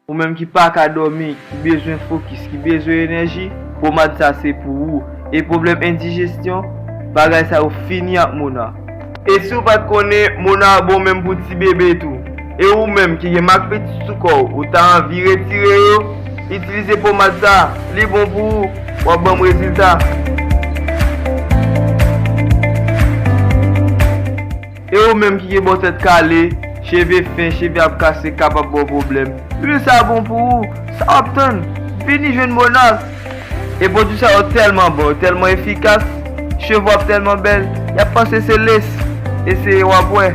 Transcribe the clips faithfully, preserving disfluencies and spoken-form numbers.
Ou menm ki pa ka dòmi, ki bezwen fokis, ki bezwen enèji, pomad sa se pou ou. E pwoblèm endijesyon, bagay sa yo fini ak Mona. E si w pa t konnen, Mona bon menm pou ti bebe tou. E ou menm ki gen mak piti sou kò w, ou ta anvi retire yo, itilize pomad sa, li bon pou ou, w ap ban m rezilta. E ou menm ki gen bò tèt kale, cheve fen, cheve ap kase, kapab ba w pwoblèm. Lwil sa bon pou ou, sa w ap tann? Vini jwenn Mona. E pwodui sa yo tèlman bon, yo tèlman efikas, cheve w ap tèlman bèl, y ap panse se lès. Eseye w ap wè.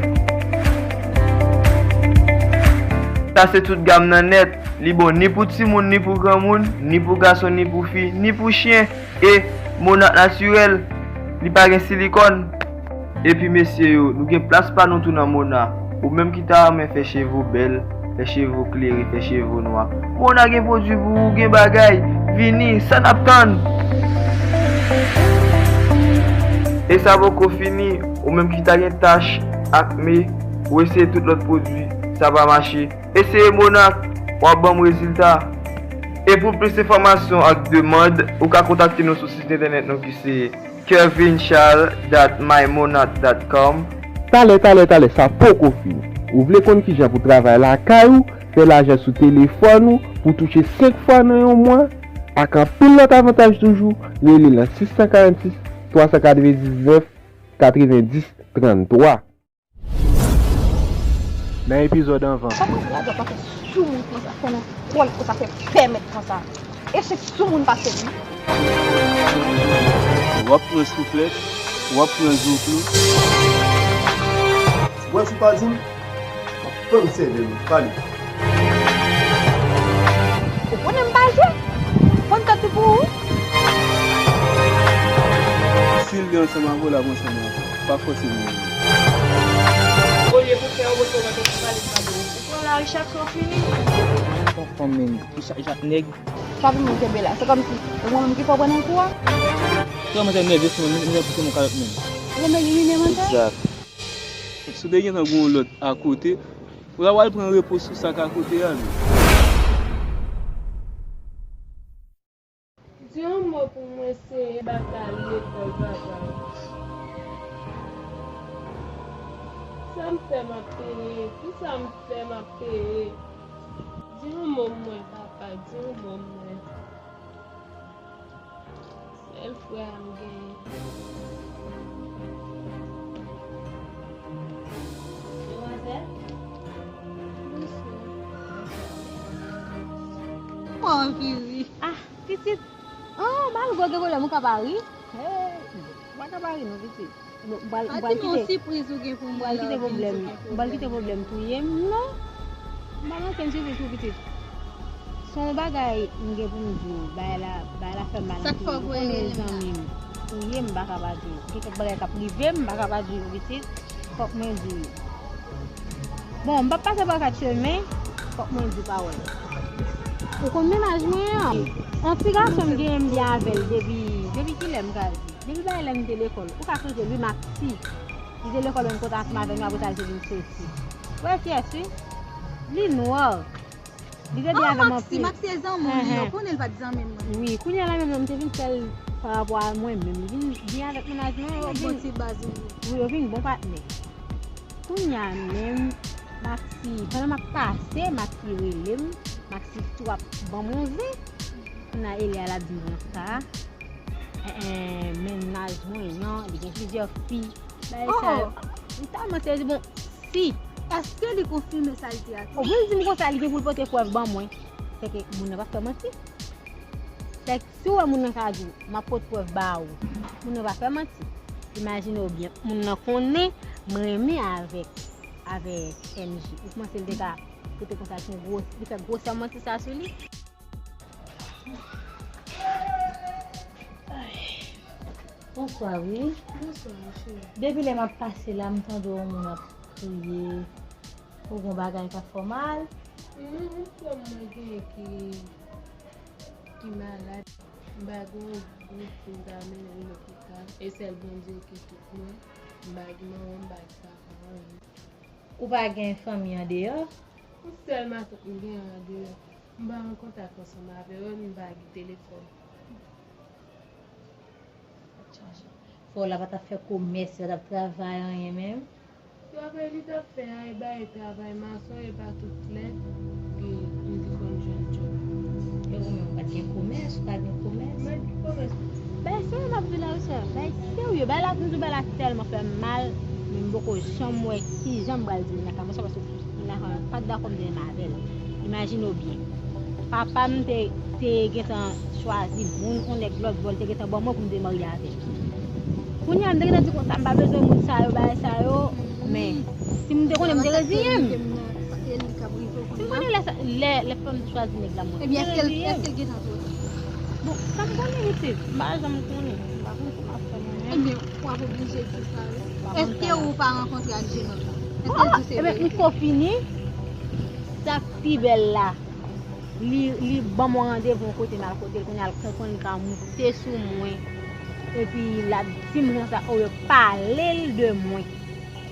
Sa se tout gam nan nèt, li bon ni pou timoun, ni pou granmoun, ni pou gason, ni pou fi, ni pou chen. E Mona natirèl, li pa gen silikòn. Epi mesye yo, nou gen plas pa nou tou nan Mona. Ou menm ki ta renmen fè cheve w bèl, fè cheve w klere, fè cheve w nwa, Mona gen pwodui pou ou, gen bagay. Vini, sa n ap tann? E sa poko fini, ou menm ki ta gen tach, akne, ou eseye tout lòt pwodui, sa pa mache. Eseye Mona, w ap ban m rezilta. E pou plis enfòmasyon ak demann, ou ka kontakte nou sou sit entènèt nou ki se kevin charles dot my monat dot com. Talè, talè, talè, sa poko fini. Ou vle konn kijan pou travay lakay ou, fè lajan sou telefòn ou, pou touche senk fwa nan yon mwa, ak anpil lòt avantaj toujou, rele nan sis san karannsis, twa san katrevendiznèf, katrevendis, tranntwa. Nan epizòd anvan. Sa pa vre, Adwa pa fè soumoun konsa, fè nan kòl konsa, fè pèmèt konsa. Echèk soumoun pase li. W ap pran souflèt, w ap pran zouklou. Bwè ti pa di m, m ap fann sèvèl ou, pale. Ou konnen m pa jwe, fann tèt ou pou ou. Si l gen ansanm avè w, l ap ansanm avè w. Pa fòse moun. Olye pou fè yon bon sèvant, ou pale pa bon. Ou pran lari chak swa fini. Ou konprann menm, ki chak, chak nèg. Pa vin moun kenbe la. Se kòmsi, se mwen menm ki fè w pran nan kou a. Tèlman te nève sou mwen, mwen, mwen pouse mwen kalòt menm. Ou konn nèg rimine manzè? Egzak. Si w te gentan gen yon lòt akote, ou ta pral pran repo sou sa k akote a, non. Di yon mo pou mwen, Senyè, m pa ka al lekòl, papa. Sa m fè m ap peye? Kisa m fè m ap peye? Di yon mo mwen, papa, di yon mo mwen. Sèl frè a m genyen. Demwazèl? Bonswa. Mwen anvi ri. Ah, pitit. Oh, malgre w gen pwoblèm, ou ka pa ri. Hey, ou pa ka pa ri non, pitit. Bon, m pral, m pral kite. Yon sipriz ou gen pou mwen la, m pral kite pwoblèm, m pral kite pwoblèm touye m, non. M pa manke n sipriz pou pitit. Se yon bagay m gen pou m di w, bagay la, bagay la fè m mal anpil. Ou konnen zanmi m touye m, m pa ka pa di w. Gen kèk bagay k ap rive m, m pa ka pa di w, pitit. Fòk mwen di w. Bon, m p ap pase pa kat chemen, fòk mwen di w pawòl. Ou konn mennaj mwen an? Yon ti gason m genyen, m byen avè l depi, depi kilè m ka di? Depi bagay lè m te lekòl, ou ka sonje l wi, Maxi. Li te lekòl menm kote ansanm avè nou, apre sa l te vin soti. Ou wè fyès wi. Li nwa. Li te byen avè m anpil. Maxi, Maxi e zanmi w li, ou konnen l pa t zanmi m mwen. Wi, kounye a la menm non, m te vin fè l pa rapò a mwen menm. Li vin byen avèk mennaj mwen, yo vin bon ti baz ou. Wi, yo vin bon patnè. Kounye a menm, Maxi, pandan m ap pase, Maxi rele m, Maxi tou ap ban m yon ve. Kounye a Elia l ap di m konsa. Eh, eh, mennaj mwen an, li gen plizyè fi. Bagay sa yo. M tèlman sezi, bon, si. Èske li konfime sa l di a tou? Ou vin di m konsa, li gen pou l pote prèv ban mwen. Sèke moun nan pa fè manti. Sèke si w wè moun nan ka di w, m ap pot prèv ba ou. Moun nan pa fè manti. Imajine w byen, moun nan konnen m renmen avèk, avèk M J. Ou panse l te ka pote konsa, li fè gwosè manti sa sou li? Bonswa wi. Bonswa, cheri. Depi lè m ap pase la, m tande yon moun ap kriye. Ou gon bagay k ap fè w mal? Wi, yon frè m mwen genyen ki, ki malad. M pa gen yon goud pou m ta mennen l lopital. E sèl Bondye ki tout mwen. M pa gen manman, m pa gen papa, anyen. Ou pa gen fanmi andeyò? Yon sèl matant m genyen andeyò. M pa an kontak ansanm avè yo, m pa gen telefòn. Fò la pa t ap fè komès, pa t ap travay anyen menm. Travay li t ap fè a, e bay travay mason, e pa tout lè, e, li te konn jwenn djòb. E ou menm, ou pa t gen komès, ou pa gen komès? Mwen gen komès. Bay serye m ap di la, wi, sè. Bay serye. Bay la, m di w, bay la tèlman fè m mal, men m poko janm wè kijan m pral di moun nan ka konsa, paske moun nan pa t dakò m te renmen avè l. Imajine w byen. Papa m te, te gentan chwazi moun, yon nèg lòt bò, l te gentan ban mwen pou m te marye avè l. Kounye a, m te gentan di konsa, m pa bezwen moun sa yo, bagay sa yo, men si m te konnen, m te reziyen m. Si m konnen lè, sa- lè, lè fanm chwazi nèg la, mwen, m te reziyen m. Bon, sa m konnen, pitit? M pa janm konnen. M pa konn sa m ap fè mwen menm. Ebyen, w ap oblije di sa, wi. Èske ou pa rankontre ak jenòm nan? Èske l di se verite? Ebyen, m ko fini. Sa k pi bèl la, li, li ban mwen randevou yon kote m al kote l, kounye a l konprann li ka moute sou mwen. Epi l ap di m konsa, o, yo pale l de mwen.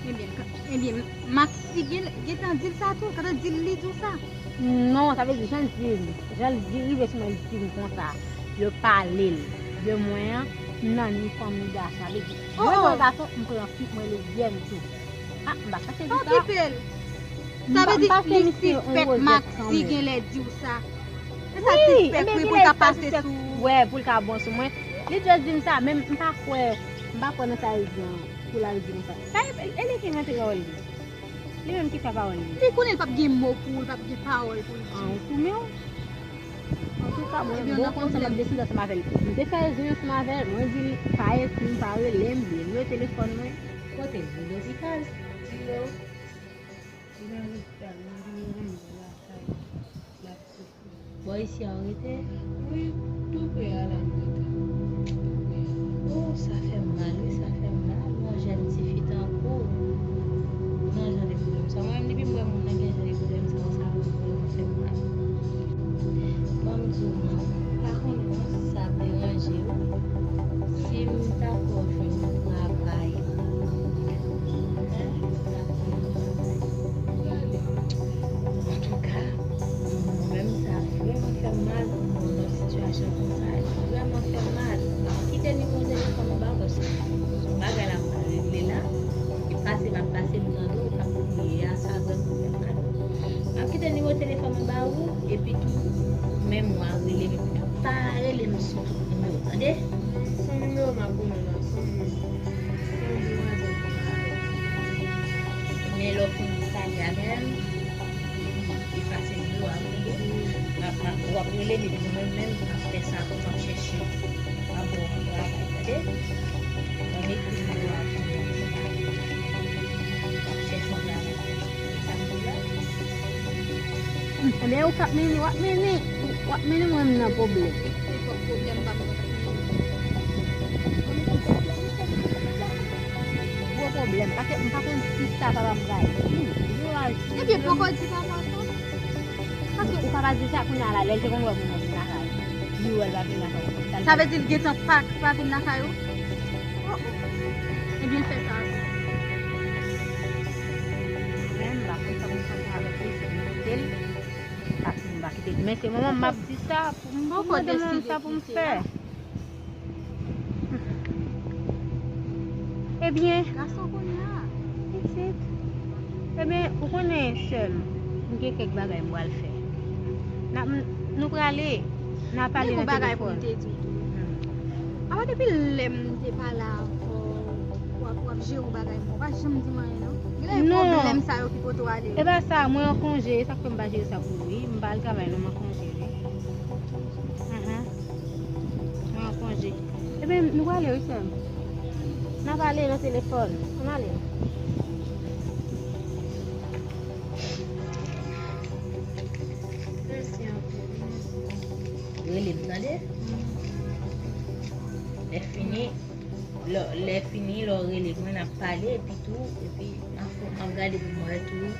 Ebyen, ka- ebyen, Maxi gen- gentan di l sa tou, gentan di l li di w sa. Non, sa vle di, jan l di l, jan l di rive sou mwen, l di m konsa, yo pale l de mwen an, m nan ni fanm ni gason. Sa vle di, mwen, mwen gason, m pran fi, mwen lezyèm tou. Ah, m pa panse di sa. Okipe l. Sa vle di li sispèk Maxi genlè di w sa. Se sa sispèk, wi, pou l ka pase sou ou. Wè, pou l ka bon sou mwen. Li just di m sa, men m pa kwè, m pa kwè nan sa l di an, pou l al di konsa. Sa e, e li ki envante pawòl li. Li menm ki fè pawòl li. Li konnen l p ap gen mo pou l, p ap gen pawòl pou l di. An, ou tounen w? Antouka, mwen, bon, konn sa m ap deside ansanm avè l. M te fè reziyen ansanm avè l, mwen di l pa ekri m, pa rele m, li rele telefòn mwen. Kote l? Li lopital. Li lopital, mwen di l mwen lakay. L ap soufri. Bò isi a w rete? Wi, tou pre a la m rete. Tou pre a. Oh, sa fè m mal, wi, sa fè m mal. Yon jèn tifi tankou w. Nan jan de pwoblèm sa. Mwen menm, depi m wè moun nan gen jan de pwoblèm sa, sa vrèman fè m mal. Ban m di w non, m pa konn kòman sa ap deranje w. Si m ta fè w jwenn yon travay, hein, m ta fè w jwenn yon travay. Antouka, mwen menm, sa vrèman fè m mal pou m wè w nan sitiyasyon konsa. Li vrèman fè m mal. M ap kite nimewo telefòn ou ba w, paske se yon bagay la m pral regle la. E pase m ap pase, m tande w k ap kriye a, sa vrèman fè m mal. M ap kite nimewo telefòn mwen ba ou, epi tou, ou menm ou a rele m, epi tou, pa rele m sou tout nimewo, tande? Sou nimewo m ap rele w la, sou nimewo. Sou nimewo a, men lè w fin pale avè m, m ap efase nimewo a, tande? M ap, m ap, w ap rele m, epi mwen menm, m ap fè sa pou m ap chèche, m ap ba w yon travay, tande? Mwen m ekri nimewo a pou ou. M ap chèche yon travay. Ebyen, ou k ap mennen, w ap mennen, w ap mennen mwen menm nan pwoblèm. Se pwòp pwoblèm pa m nan. Gwo pwoblèm, paske m pa konn kisa papa m pral di. Ebyen, poko di papa sa. Paske ou papa di sa, kounye a la, lè l te konn wè moun nan vin lakay ou, li wè l pa vin lakay ou. Sa vle di l gentan pa, pa vin lakay ou? Oh, oh. Ebyen, fè sa tou. Mwen, m pa konn sa pou m fè avèk li, si m kite l, paske m pa kite l. Men se manman m ap di sa, pou m, pou m mande manman m sa pou m fè. Ebyen, gason kounye a, pitit. Ebyen, ou konnen, sè m, m gen kèk bagay m pral fè. N ap, nou prale, n a pale nan telefòn. Gen yon bagay pou m te di w tou. Hmm. Apa depi lè m te pale avè w, w ap, w ap jere yon bagay, m pa janm di m anyen, non? Gen lè e pwoblèm sa yo ki pote w ale. E pa sa, mwen an konje, sa k fè m pa jere sa pou ou, wi. M pa al travay, non, m an konje, wi. Ahan. Mwen an konje. Ebyen, nou prale, wi, sè m. N a pale nan telefòn. Ann ale. Mèsi anpil. Rele m, tande? Lè fini, lè, lè fini, lè w rele mwen, n ap pale, epi tou, epi m ap, m ap gade pou m wè tou,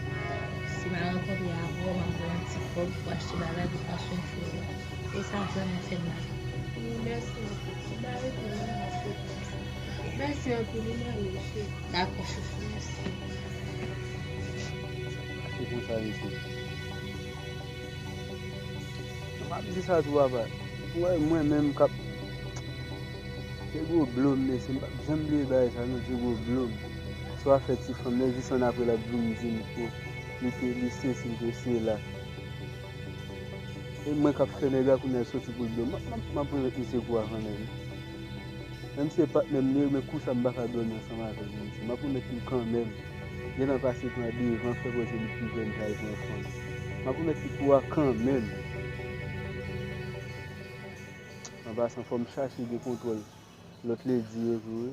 si m a rankontre avè w, m ap ba w yon ti kòb pou achte bagay pou w ka swen frè w. E sa vrèman fè m mal. Mèsi anpil. Si m pa reponn ou, m ap reponn sa. Mèsi anpil, wi, m ale, cheri. Dakò, chouchou. Mèsi. Ou konn sa, mesye? M ap di sa tou, papa. Ou wè, mwen menm k ap. Ti Gwo Blom, mesye, m p ap janm bliye bagay sa, non, Ti Gwo Blom. Sou afè ti fanm nan, jis annapre l ap vin di m, o, li te, li sesi, li te sela. E mwen k ap fè nèg la kounye a soti pou l di m, m ap, m ap, m ap remèt misye kou a kanmenm. Menm si se patnè m li ye, men kou sa m pa ka dòmi ansanm avè l, menm si m ap remèt li kanmenm. Gentan pase pran devan, fè kwè se li ki jwenn sa, li pran fanm. M ap remèt li kou a kanmenm. An pasan, fò m chache gen kontwòl lòt ledi yo tou, wi.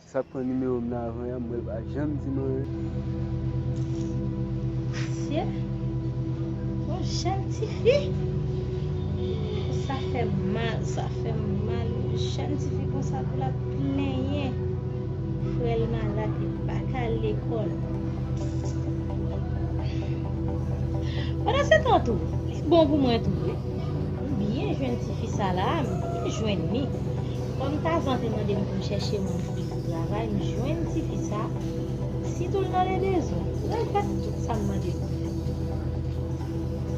Se sa k pran nimewo m nan avan an, mwen l pa janm di m anyen. Sye, yon jèn tifi. Sa fè m mal, sa fè m mal. Yon jèn tifi konsa pou l ap plenyen. Frè l malad, li pa ka al lekòl. Pandan se tan tou, li bon pou mwen tou, wi. M byen jwenn tifi sa la, m byen jwenn li. Kòm Tazan te mande m pou m chèche moun pou li pou travay, m jwenn tifi sa. Sitou l nan le bezwen, l ap fè tout sa m mande l pou l fè.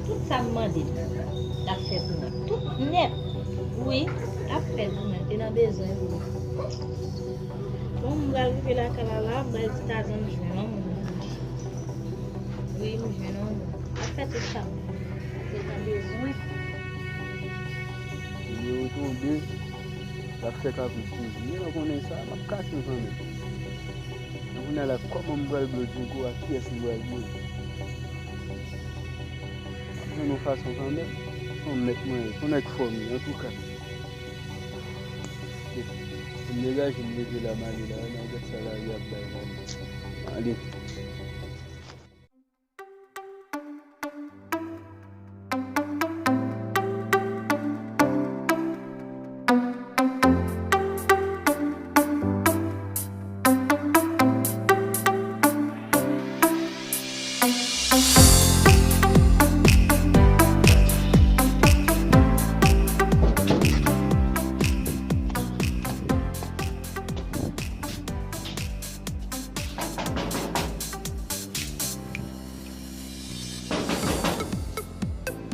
Tout sa m mande l, l ap fè pou mwen. Tout nèt, wi, l ap fè pou mwen. Te nan bezwen, wi. Bon, m pral rive lakay la la, m pral di Tazan m jwenn yon moun pou li. Wi, m jwenn yon moun. L ap fè tout sa m di l. L nan bezwen. Nimewo tonbe, l ap fè kapris toujou. Men nou konnen sa, m ap kase l kanmenm. Men kounye a la, kòman m pral ba w Djougo a kiyès m pral ba l? M ap jwenn yon fason kanmenm. Se yon mèt mwen ye, se yon nèg fò m ye, antouka. M degaje m leve la, m ale la, n a gad sa lari ap bay la. Ale.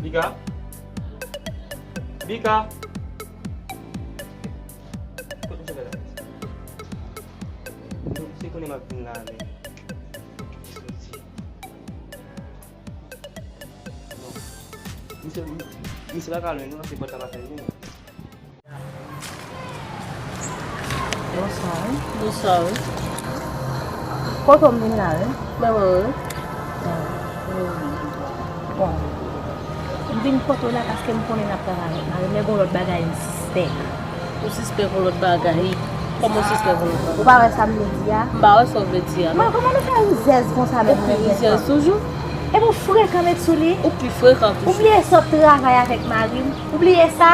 Bika? Bika? Kot misye fè la? Misye konnen m ap vin la, men misye soti. Non. Misye, misye pa ka lwen, non, se pòt la pa fè lwen. Bonswa, wi. Bonswa, wi. Kote w m vin la, wi? Mwen, mwen, wi. Bon. M vin kote w la paske m konnen n ap travay avèk mari m, men gon lòt bagay m sispèk. Ou sispèk yon lòt bagay? Kòman w sispèk yon lòt bagay? Ou pa wè sa m vle di a? M pa wè sa w vle di a, non. Mwen, kòman nou fè rizèz konsa menm? Ou pi rizèz toujou. Epi w frekan met sou li. Ou pi frekan toujou. Ou bliye sa w ap travay avèk mari m. Ou bliye sa?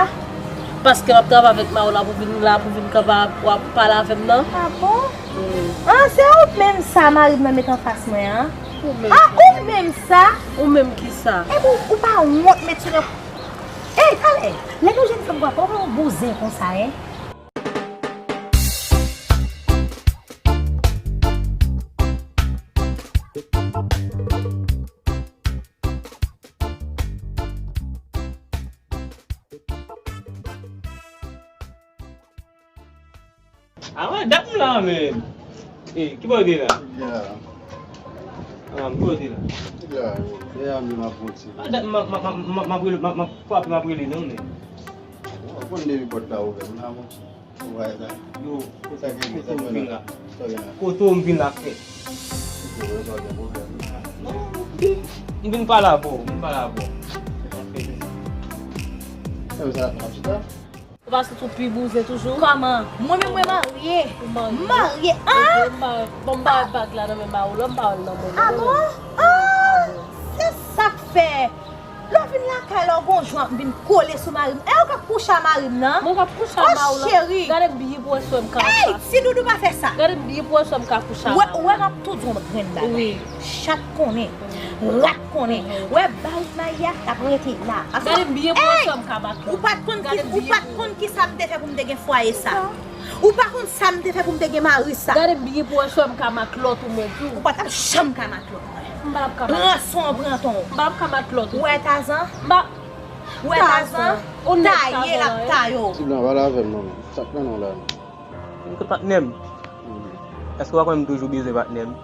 Paske m ap travay avèk mari w la pou vin la, pou vin kanpe ap, w ap pale avè m nan. A bon? Wi. An, se ou menm sa mari m nan met anfas mwen an? Ou menm. A, ou menm sa? Ou menm ki sa? Epi w, ou pa wont met sou yon. Ey, talè, lè nou jèn fanm, papa, w pa yon bouzen konsa, en? A wè, dat m la menm. E, ki bò w te la? Byen la. A, ki bò w te la? Byen la, byen la, men m ap monte. A, dat m, m, m, m, m, m ap rele, m, m ap frape, m ap rele non, men. Ou konn depi pòt la ouvè, m la monte. Ou wè sa? Yo, kote w vin la? Kote w vin la, frè? Non, m vin pale avè w, m vin pale avè w. Ou pa santi w pi bouzen toujou? Kòman? Mwen menm mwen marye. Ou marye? M marye. An? Bon, m ba w bag la nan men mari w la, m ba w l nan men mwen. A bon? An! Se sa k fè. Lè w vin lakay la, w gon jan ap vin kole sou mari m. E ou k ap kouche a mari m nan? Mwen k ap kouche a mari w lan. O cheri! Gade byen pou wè si w wè m ka. Ey, ti doudou pa fè sa. Gade byen pou wè si w wè m ka kouche a mari w. Wè, wè m ap tou di w yon grenn bagay. Wi. Chat konnen, rat konnen. Wè, barik mayi a, l ap rete la. Gade byen pou wè si w wè m ka bat lòt. Ou pa t konn ki, ou pa t konn ki sa m te fè pou m te gen fwaye sa. Ou pa konn sa m te fè pou m te gen mari sa. Gade byen pou wè si w wè m ka mak lòt ou mwen tou. Ou pa t ap janm ka mak lòt mwen. M pa t ap ka mak. Pran san w, pran tan w. M pa t ap ka mak lòt ou. Ou wè Tazan? M pa. Ou wè Tazan, taye l ap taye w. Ti blan, pale avè m non, men. Sa k nan non la non? M te patnè m. Èske w pa konnen m toujou bezwen patnè m?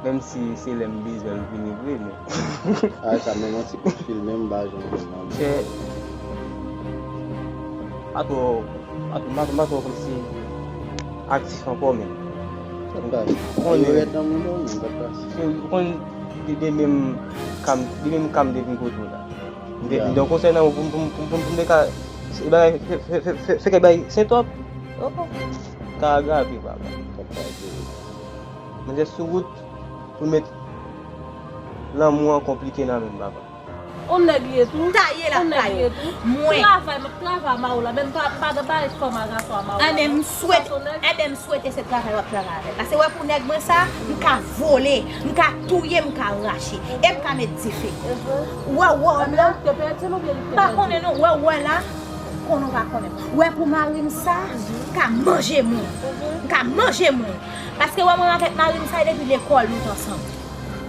Menm si se lè m bezwen l vini vre, men. A, sa menm yon ti kout fil, menm m pa janm konn non. Chè, pa twò, pa twò, pa twò, pa twò kòmsi aktif ankò, men. Sa k pase? Ou konnen. Yo rèd nan moun yo, men, sa k pase? Ou konn de, de menm ka m, de menm ka m te vin kote w la. M te vin nan konsèy nan pou m, pou m, pou m, pou m, pou m te ka, se bagay, fè, fè, fè, fè, fè kèk bagay sentòp. Oh, oh. Ka agrave, papa. Manzè sou wout pou l met lanmou an konplike nan men m, papa. On nèg li ye tou. Taye l ap taye w. Mwen. Travay, m ap travay a Mawola, men m pa, m pa nan bagay fanm a gason a Mawola. Enben, m swete, enben, m swete se travay w ap travay avè l. Paske wè pou nèg mwen sa, m ka vole, m ka touye, m ka rache, e m ka met dife. Wè, wè, w la. M pa konnen non, wè, wè la. Konnen w pa konnen. Wè pou mari m sa, m ka manje moun. M ka manje moun. Paske wè mwen avèk mari m sa, e depi lekòl nou t ansanm.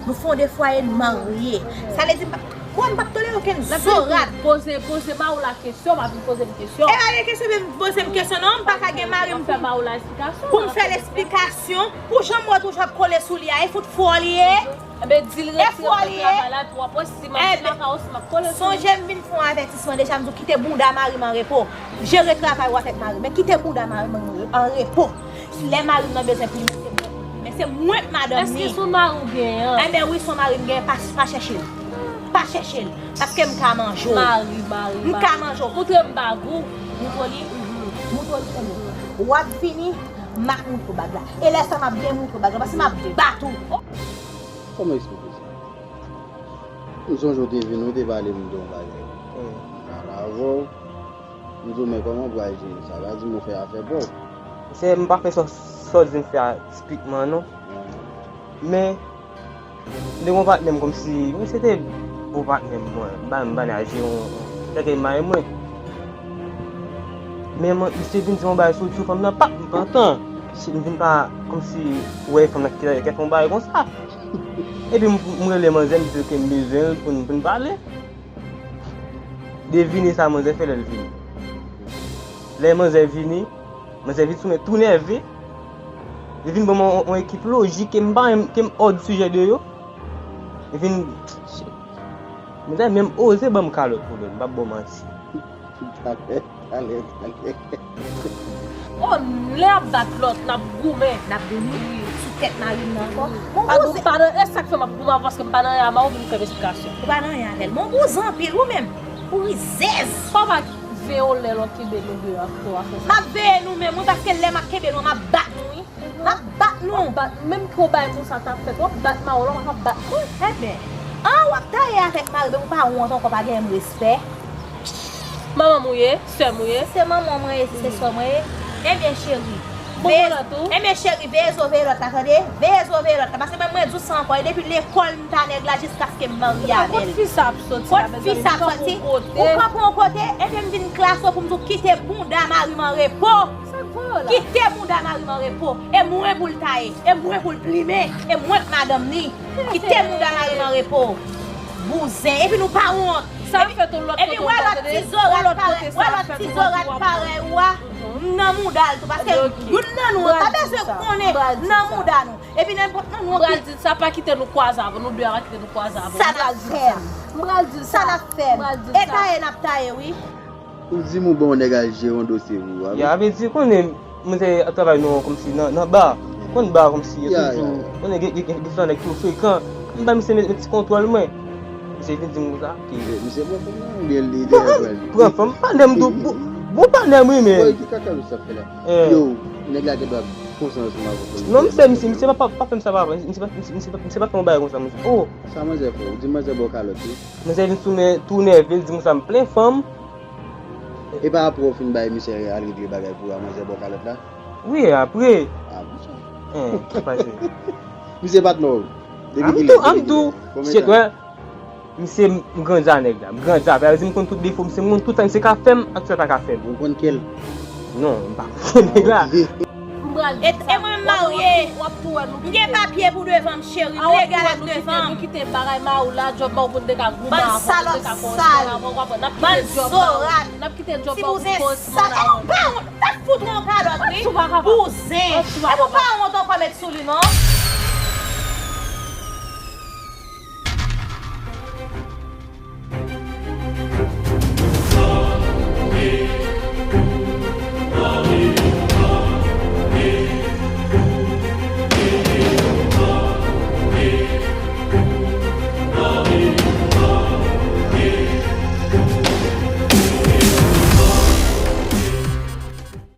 Nou fonde fwaye, n marye. Sa vle di, m pa, wè, m p ap tolere okenn zorat. Poze, poze Mawola kesyon, m ap vin poze m kesyon. E pa gen kesyon, vin poze m kesyon non, m pa ka gen mari m pou m fè l esplikasyon. Pou jan m wè toujou ap kole sou li a, e fout fò li ye. Enben, di l retire mwen travay la, epi w ap wè si m ap, si m ap, si m ap kole sou li. Sonje m vin fè yon avètisman deja, m di w kite bouda mari m an repo. Jere travay ou avèk mari m, men kite bouda mari m an repo. Lè mari m nan bezwen plimen, se mwen k plimen, se mwen k madanm ni. Èske se yon mari w genyen an? Enben wi, se yon mari m genyen, pa, pa chèche l. Pa chèche l, paske m ka manje w. Mari, mari, mari. M ka manje w. Montre m bag ou. Montre li. Montre li, enben. W ap vini, m ap montre w bag la. E lè sa, m ap byen montre w bag la, paske m ap bat ou. Kòman eksplike sa? M sonje w te vin, ou te pale m de yon bagay. M pale avè w, m di w, men kòman w pral jere sa? Pa di m ou fè afè pa w. Se, m pa fè sa, sa w di m fè a tipikman non. Men, m te gon patnè m kòmsi, misye te bon patnè m, mwen, m pa, m pa nan jere yon, yon, tèt mari mwen. Men mwen, misye vin di yon bagay sou, sou fanm nan, pap, m pantan. Si m vin pa, kòmsi, wè fanm nan ki te fè yon bagay konsa. Epi m, m rele manzè, m di l ke m bezwen l pou n, pou n pale. Devine sa manzè fè lè l vini. Lè manzè vini, manzè vin sou mwen tou nève. Li vin ban mwen yon, yon ekip lojik ke m pa menm, ke m hors sujet de yo. Li vin, manzè menm oze ban m kalòt pou lè, m p ap ba w manti. Talè, talè, talè. Oh, lè y ap bat lòt, n ap goumen. N ap goumen sou tèt mari m nan ankò. Mon bouzen. Pa nan, e sa k fè m ap goumen avè w, paske m pa nan anyen avè w, vin fè m esplikasyon. Ou pa nan anyen avè l. Mon bouzen anpil, ou menm. Ou rizèz. Papa, veye w lè l ap kenbe nou deyò, ap fè w afè sa. M ap veye nou menm, wi, paske lè m ap kenbe nou, m ap bat nou, wi. M ap bat nou. W ap bat, menm ki yon bagay konsa ta fèt, w ap bat Mawola, w ap bat mwen. Enben, an w ap taye avèk mari m, ou pa wont ankò, pa gen menm respè. Manman m ou ye, sè m ou ye. Se manman mwen ye, se sè mwen ye. Enben, cheri. Bon, veye, bon, nan tou. Enben, cheri, veye zo, veye lòt la, tande? Veye zo, veye lòt la. Paske mwen, mwen di w sa ankò, e depi lekòl m t a nèg la jiskaske m marye avè l. Kot fi sa ap soti la, mezanmi? Kot fi sa ap soti? Ou kanpe yon kote, enben m vin klase w pou m di w kite bounda mari m an repo. Sa k voye w la? Kite bounda mari m an repo. E mwen pou l taye. E mwen pou l plimen. E mwen k madanm ni. Kite bounda mari m an repo. Bouzen. Epi nou pa wont. Sa fèt yon lòt kote, w pa tande? Epi wè lòt ti zorat parèy, wè lòt ti zorat parèy ou a, m nan mounda l tou. Paske youn nan nou an pa bezwen konnen m nan mounda nou. Epi nenpòt nan nou an ki. M pral di l sa, pa kite nou kwaze avè w, nou de a pa kite nou kwaze avè w. Sa n ap fè m. M pral di l sa. Sa n ap fè m. M pral di l sa. E taye n ap taye, wi. Ou di m ou bon nèg al jere yon dosye pou ou, a wi. Ya, vle di, konnen, manzè ap travay nan, kòmsi nan, nan ba. Konn ba, kòmsi, yo toujou, konnen, gen, gen, gen, gen flan nèg tou frekan. M ba misye met, met ti kontwòl mwen. Misye vin di m konsa, ke. Misye pran fanm nan, oubyen li te pran li? Pran fanm, patnè m tou, bon, bon patnè m, wi, men. Woy, ki kaka misye ap fè la? Yo, nèg la gen dwa konsa ansanm avè w. Non, misye, misye, misye pa, pa, pa fè m sa, papa. Misye pa, misye, misye pa, misye pa fè yon bagay konsa, misye. Oh! Sa manzè fè w? Ou di manzè ba w kalòt, wi. Manzè vin sou mwen tou nève, l di m sa m plen fanm. E pa apre w fin bay misye al regle bagay pou a manzè ba w kalòt la? Wi, apre. A, bon sa. Hein, sa pase. Misye pa t non. Depi kilè? An m tou, an m tou. Shit, wè. Misye, m grandi a nèg la. M grandi avè l. Sa vle di m konn tout defo misye, m konn tout sa misye ka fè m ak sa l pa ka fè m. Ou konn kè l? Non, m pa konn kè nèg la. Ok. E, e mwen m marye. M gen papye pou devan m, cheri. M legal ak devan m. Nou kite bagay mari w la, djòb mari w pou n te ka goumen avan, pou n te ka konstwi avan, w konprann? N ap kite djòb mari w. N ap kite djòb mari w pou n konstwi avan. Ou pa wont, t ap fout ou yon kalòt, wi. Bouzen. Epi w pa wont ankò met sou li, non.